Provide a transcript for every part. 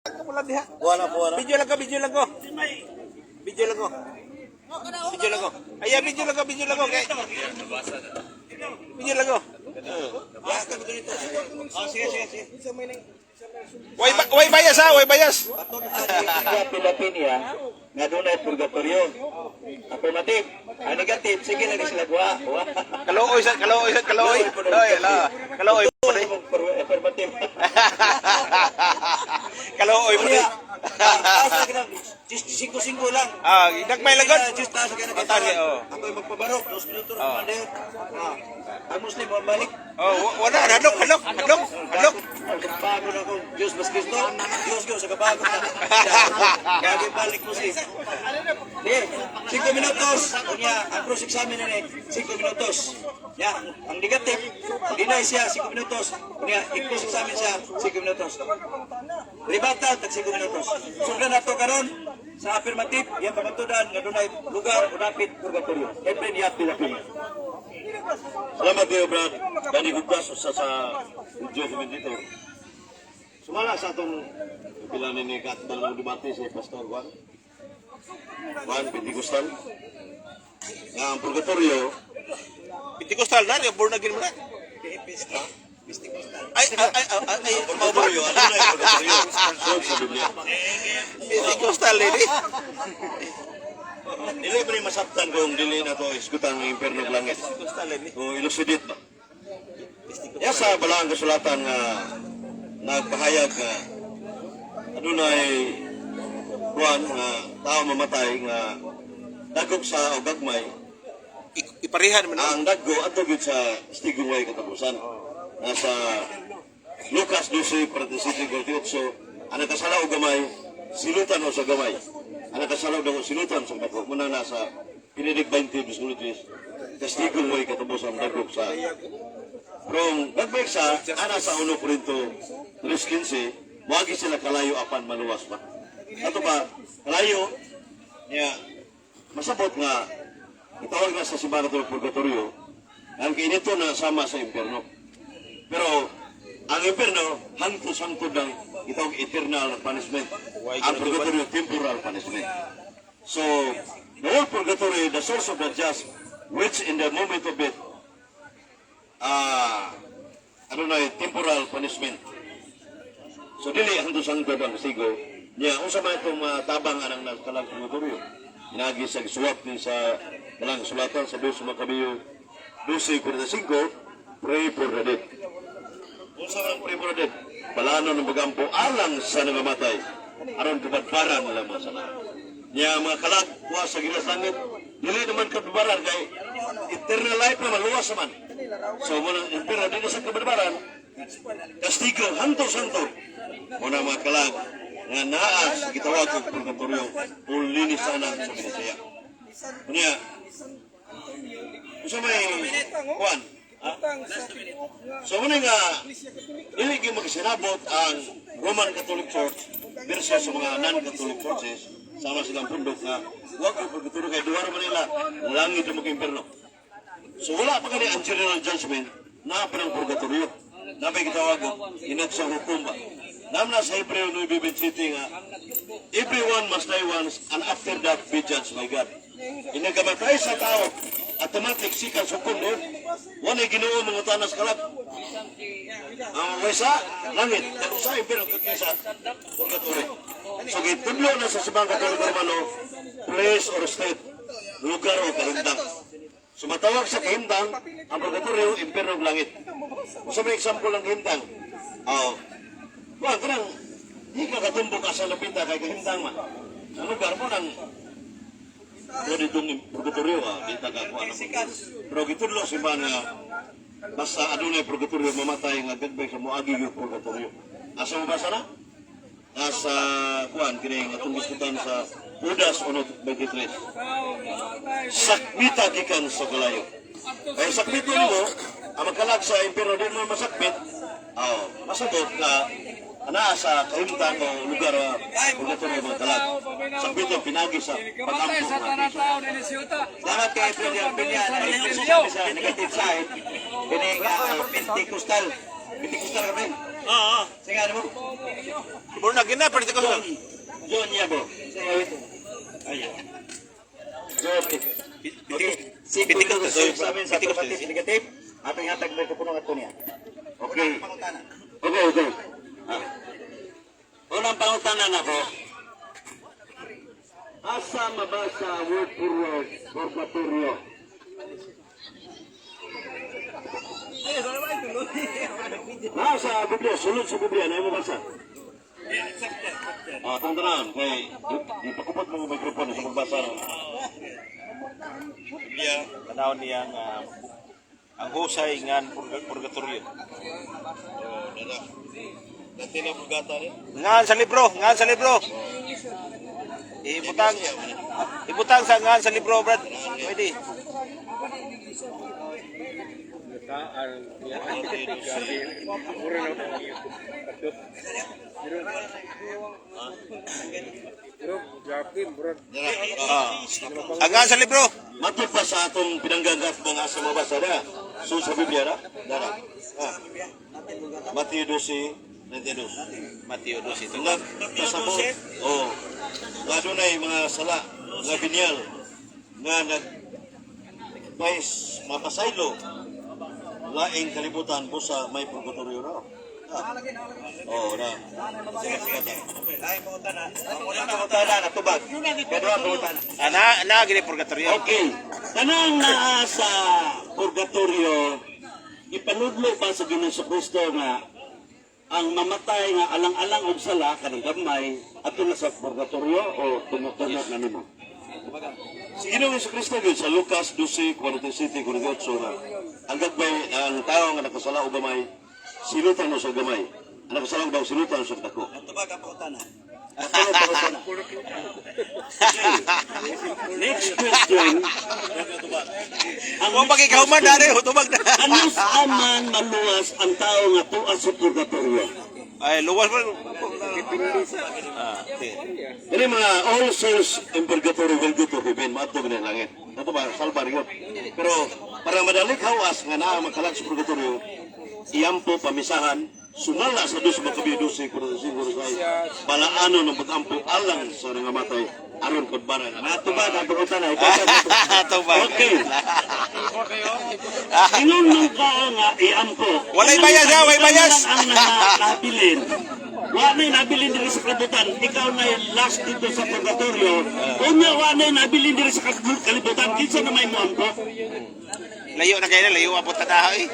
Wala diha. Wala po, wala. Video lang ko, video lang ko. Video lang ko. Video lang ko. Ay, video lang ko, video lang ko. Okay. Video lang ko. Oh, sige, sige, sige. Way bias ha, way bias. Sa Pilipinas, nga dunay purgatorio. Affirmative. Ang negative, sige lang sila guwa. Kaluoy sa, kaluoy sa, kaluoy. Kaluoy, la. Kaluoy po rin. Affirmative. Kaluoy po rin. Taas na singko-singko lang. Ah, nagmay lang god. Diyos taas ka na Oh, taas, oh. Ako'y magpabarok, 2 minuto na oh. Ah, ang Muslim, balik. Oh, wala, hadlok, hadlok, hadlok, hadlok. Bago na ako, Diyos mas Kristo, Diyos ko sa kabago na. Kaya balik mo si. Di, 5 minutos. Unya, ang cross examine na ni, 5 minutos. Ya, ang negative, deny siya, 5 minutos. Unya, i-cross examine siya, 5 minutos. Rebuttal, tag 5 minutos. Sugdan nato karon sa affirmative, yang pamatudan nga dunay lugar o dapit purgatorio. Efren Yap de la Peña. Salamat kayo, Brad. Dani Gugkas sa video commentator. Sumala sa atong pila ni Katbal mo debate sa Pastor Juan. Juan Pentecostal. Nga ang purgatorio, Pentecostal na, born again mo na. Ay, ay, ay, ay, ay, purgatorio, ano na yung purgatorio? Sod sa Biblia. Pentecostal eh. Dili pa rin masabtan kung dili na to isgutan ng impierno ug langit. Pentecostal eh. O elucidate ba? Ya sa balaang kasulatan nga nagpahayag nga adunay kuan nga tao mamatay nga dagok sa o gagmay. Iparihan mo na. Ang daggo adto gyud sa kastigong way katapusan. Nasa Lucas 12:47-48, ang nakasala og gamay silutan o sa gamay, ang nakasala og dako silutan sa dako. Muna nasa Pinidig 20:3, kastigong way katapusan dagok sa. Pero gagmay sa ana sa 1 Corinto 3:15, moagi sila kalayo apan maluwas pa. Ato ba kalayo niya masabot nga itawag na sa simbahan Katoliko purgatorio ang kinito na sama sa impyerno. Pero ang impyerno hangtod ng itawag eternal punishment. Ang purgatorio, temporal punishment. So the word purgatory, the source of the just, which in the moment of it, ano na eh, temporal punishment. So dili hangtod sa hangtod ang kastigo. Niya unsa man itong mga tabang anang nakalang purgatorio? Inagi sa gisuwat ni sa kalang sulatan sa 2 Macabeo 12:45, pray for the dead. Unsa man ang pray for the dead? Balano ng bagampo alang sa nangamatay aron kabadbaran nila mga sala. Niya mga kalag kuha sa gilas langit, dili naman kabadbaran kay eternal life naman, luwas naman. So mo nang impero dili sa kabadbaran, kastigo hanto-santo. Muna mga kalag nga naa sa gitawag og purgatorio o linis sana sa Binisaya. Unya, unsa may kuan? Ha? So muna nga dili gyud magsinabot ang Roman Catholic Church versus sa mga non-Catholic churches, sama silang pundok nga wa ko purgatorio kay duha ra man nila, langit ug impierno. So wala pa kani ang general judgment na pa ng purgatorio. Na may gitawag og inaksang hukom ba. Namna sa Hebreo 9:27 nga everyone must die once and after that be judged by God. Inagamatay sa tao, automatic sikan hukom no. Wala Ginoo mga tanas kalag. Ang way sa langit, pero sa impierno kag sa purgatorio. So gitudlo na sa Simbahan Katoliko Romano, place or state, lugar o kahimtang. So matawag sa kahimtang, ang purgatorio, impierno ug langit. Sa may example ng kahimtang, oh, wa kanang di ka katumbok asa lapita kay kahimtang man. Sa lugar mo nang o ditong purgatorio ah, di ta ka kuha ng purgatorio. Pero gitudlo si nga basta adunay purgatorio mamatay nga gagbay sa moagi yung purgatorio. Asa mo basa na? Nasa kuan kini nga atong diskutan sa Judas 1:23. Sakbita gikan sa kalayo. Kay sakbito nimo, ang magkalag sa impierno di mo masakbit. Oh, masagot nga anaa sa kahimtang o lugar purgatorio mga kalag. Sakbito pinagi sa Kamatay pagampo sa nga tanang tao ni Siyuta. Salamat kay Efren Yap de la Peña. Sa negative side, kini nga Pentecostal. Pentecostal kami. Oo. Sige, ano mo? Born again na, pero ko. John, John Yabo. Sige, wait. Ayan. John. Okay. 5 minutos sa amin sa affirmative, negative. Atong hatag microphone ato niya. Okay. Okay. Ah. Unang pangutana na ko. Asa mabasa word for word purgatorio? Nasa Biblia, sulod sa Biblia, na mo basa. Ah, tong tanan, kay ipakupot mo ang microphone sa pagbasa. Biblia, tanawon niya nga ang husay nga purgatorio. Dati na purgata rin. Ngan sa libro, ngan sa libro. Ibutang ibutang sa ngan sa libro, Brad. Pwede. Ah. Ang ngan sa libro. Matod pa sa atong pinanggagat mga sa mabasa na. So sa Biblia na? Dara. Ah. Mateo 12:92. Mateo 12. Nga kasabot. Oh. Nga dunay mga sala, nga binyal nga nag mais mapasaylo laing kalibutan busa may purgatorio raw. Ah. Oh, na. Sige, sige. Ay, pangutana. Unang pangutana, natubag. Kaduha pangutana. Ana, na gini purgatorio. Okay. Kanang naa sa purgatorio, ipanudlo ba sa Ginoo sa Kristo nga ang mamatay nga alang-alang og sala kanang gamay adto na sa purgatorio o tumutunod na nimo? Si Ginoong Hesus Kristo yun sa Lucas 12:47 48 na ang gagbay ang tao nga nakasala og gamay silutan mo sa gamay. Ang nakasala og daw silutan sa dako. Natubag ang pangutana. Natubag ang pangutana. Next question. Ang Kung pagikahuman na rin, tubag na. Ano sa man maluwas ang tao nga tuwa sa purgatorio? Ay, luwas mo. Ah, sige. Ini mga all souls in purgatory will go to heaven, maadto gid langit. Nato ba salba yun. Pero para madali hawas nga naa makalag sa purgatorio, iyampo pamisahan sumala sa dos makabi 12 45 46 balaano ng pagampo alang sa nangamatay aron kudbaran. Natubag ang pangutana. Ikaw Tubag. Okay. Ingon nung ka nga iampo. Walay bayas, ha? Walay bayas. Ikaw na lang ang nabilin. Wa na'y nabilin diri sa kalibutan. Ikaw na yung last dito sa purgatorio. Unya wa na'y nabilin diri sa kalibutan. Kinsa na may moampo? Layo na kayo na, layo abot na tayo eh.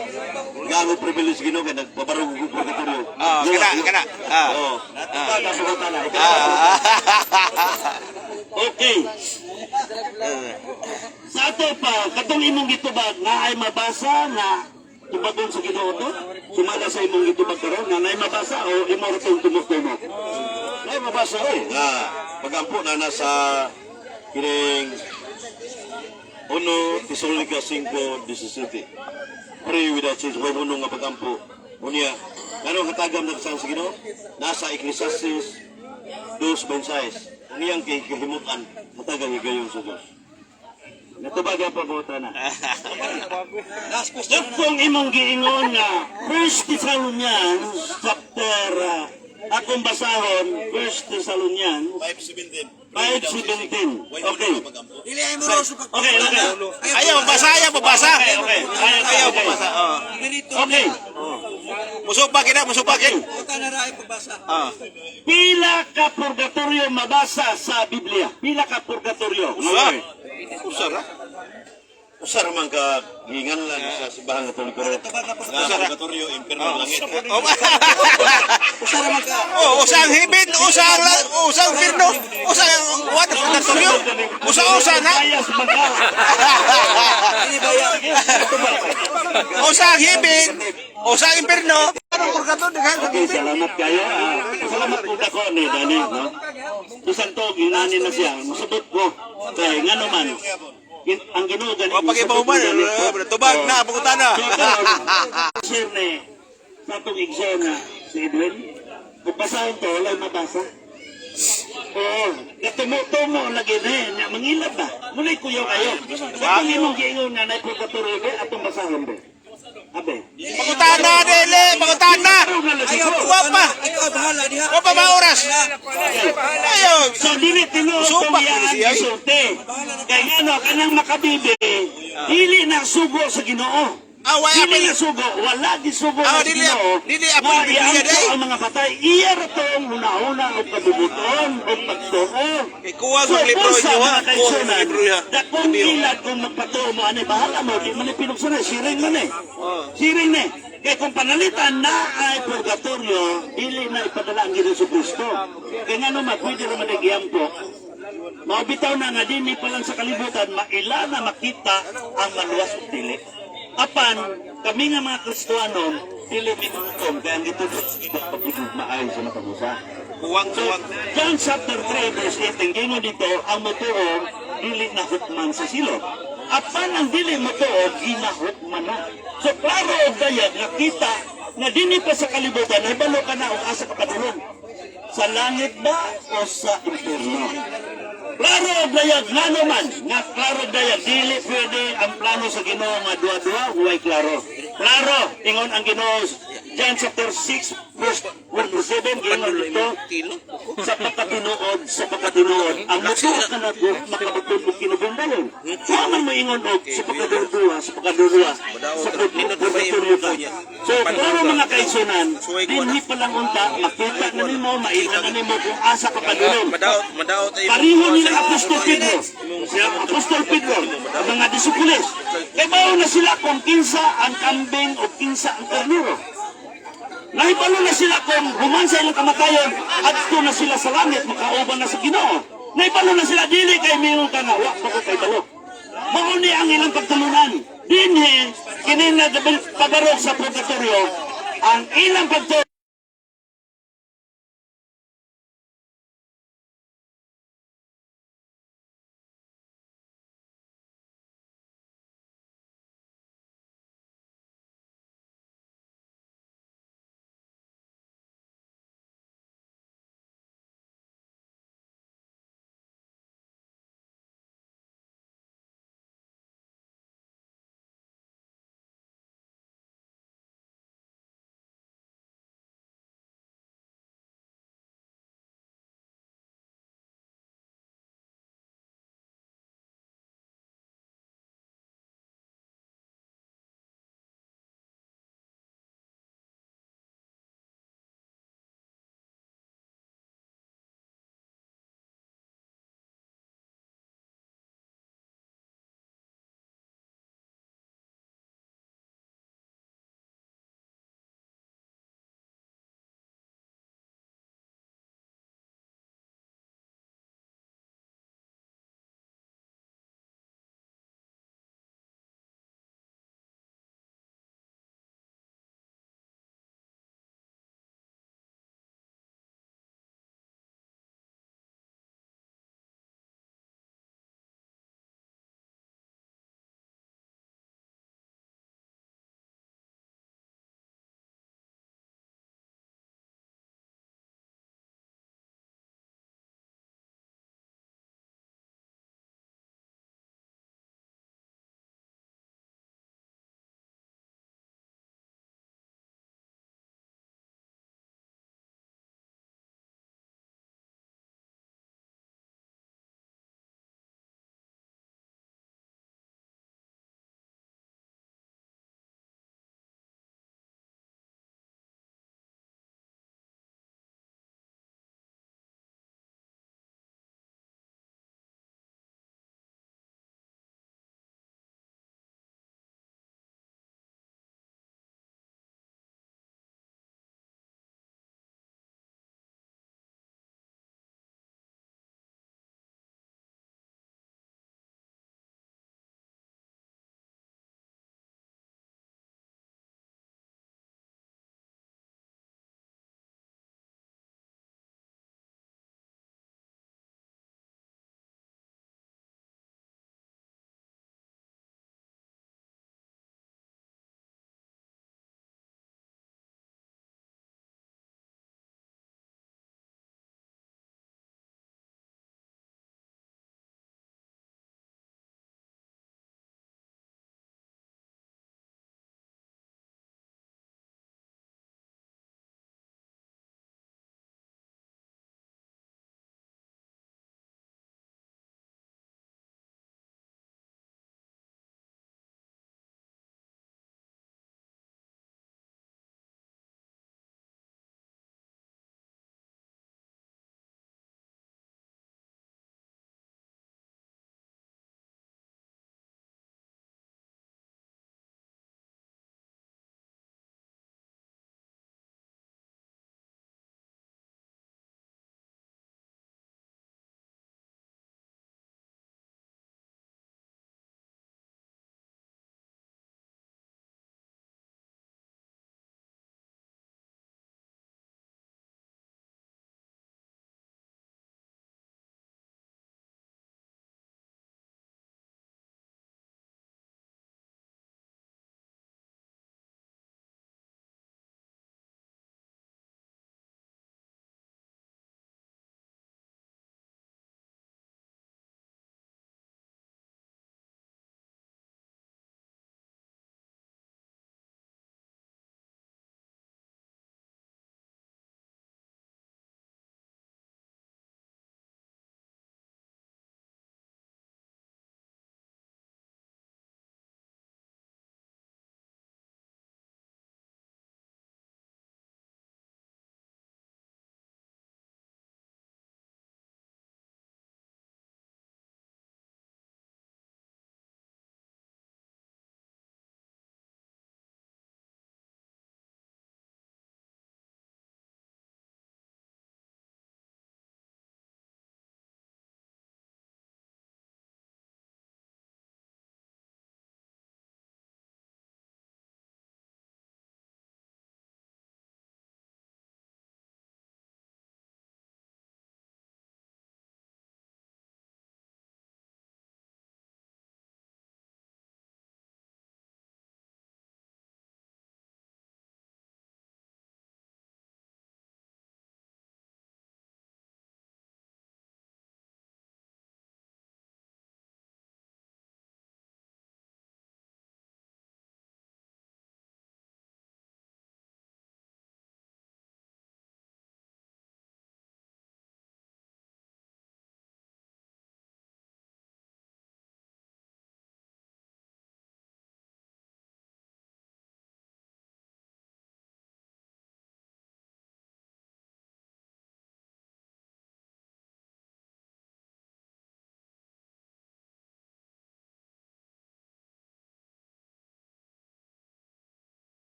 Gago privilege Ginoo kay nagpabarog og purgatorio. Ah, kana, kana. Ah. Oo. Natubag ang pangutana. Ah. Okay. Sa ato pa, katong imong gitubag nga ay mabasa nga tubagon sa Ginoo to? Sumala sa imong gitubag karon nga naay mabasa o imo ra tong tumok-tumok? Ay mabasa oy. Nga pagampo na na sa kining 1 Tesalonica 5:17. Pray without ceasing. Huwag uno nga pagampo. Unya, ngano hatagam na kasang sa Ginoo? Nasa Ecclesiastes 2:26. Ang iyang kay kahimutan, hatagang higayon sa Dios. Natubag ang pangutana. Last question na. Kung imong giingon nga First Thessalonians chapter akong basahon First Thessalonians 5:17. 5:17. Okay. Dili ay mo roso pag Okay. Ayaw, basa, ayaw, babasa. Okay. Ayaw, babasa. Oh. Okay. Musupa kina, musupa kin. Pangutana ra ay pagbasa. Ah. Pila ka purgatorio mabasa sa Biblia? Pila ka purgatorio? Usa. Usa ra. Usa ra man ka giinganlan sa simbahan Katoliko. Natubag ang Nga pangutana. purgatorio, impierno, langit. Oh, Usa ra man ka. oh, usa ang hibin, usa ang usa ang pirno, usa ang what purgatorio. Usa usa na. Bias man ka. Ini ba ya? Usa ang hibin, usa ang impierno. Anong purgatorio daghan Okay, salamat kayo. Ah, salamat po ako ni Dani, no? Bisan to, ginani na siya. Musabot ko. Kay ngano man. Ang Ginoo gani. Wa pag musabot ibahuman, ni gani ko. tubag na pangutana. So, karon, sir ni sa atong igsoon na si Edwin, kung basahin to, wala'y mabasa. Oo, katumo-tumo lagi na eh, nga mangilab ba? Muli kuyo kayo. Sa itong imong giingon nga naay purgatorio ba, atong basahon ba? Abe. Pangutana, dili, pangutana. Wa pa. Ikaw bahala diha. Wa pa ba oras? Ayo. So dili tinuod Supak tong iyang siya, eh. gisulti. Kay ngano kanang makabibi, dili na sugo sa Ginoo. Ah, wala Dili pa- na sugo, wala gisugo Ah, sa dili- Ginoo. dili apoy Nga Biblia, iampo day. ang mga patay. Iya ra tong hunahuna o kabubuton o pagtuo. Kay kuha sa libro kung sa inyo, ha? mga Kuha sa kaigsunan, libro, ha? dakong ilad kung magpatuo mo, ano, bahala mo, di man ni pinuksan na, siring man eh. Oh. Siring na eh. Kaya kung panalitan na ay purgatorio, dili na ipadala ang Ginoo Kristo. Kaya nga naman, pwede naman nagyampo. Maubitaw na nga dinhi pa lang sa kalibutan, maila na makita ang maluwas ug dili. Apan, kami nga mga Kristohanon, dili mi hukom, kaya ang gitudlo sa Ginoo pagigugmaay sa matag usa. Kuwang, So, kuwang. John chapter 3 verse 8, ang gingon dito, ang motuo, dili na hukman sa silot. Apan ang dili motuo, ginahukman na. So, klaro og dayag nga kita nga dinhi pa sa kalibutan, nahibalo ka na og asa ka padulong. Sa langit ba o sa impyerno? Klaro og dayag ngano man nga klaro og dayag dili pwede ang plano sa Ginoo nga duha-duha huway klaro. Klaro ingon ang Ginoo, John chapter 6 verse 1 to 7, gingon dito Kilo. sa pagkatinuod ang mutuo ka na makabuton og kinubungbalon. Wa man mo ingon og sa pagkadurdua sa pagkadurdua sa pagkadurdua ka. So klaro, mga kaigsunan, dinhi pa lang unta makita na nimo, maila na nimo kung asa ka padulong. Madaot, madaot ay Pareho nila Apostol Pedro. Sila Apostol Pedro, ang mga disipules. Kay mao na sila kung kinsa ang kambing o kinsa ang karnero. Nahibalo na sila kung human sa ilang kamatayon, adto na sila sa langit, makauban na sa Ginoo. Nahibalo na sila, dili kay mingon ka nga, wa pa ko kay balo. Mao ni ang ilang pagtulunan. Dinhi, kini na pabarog sa purgatorio, ang ilang pagtulunan.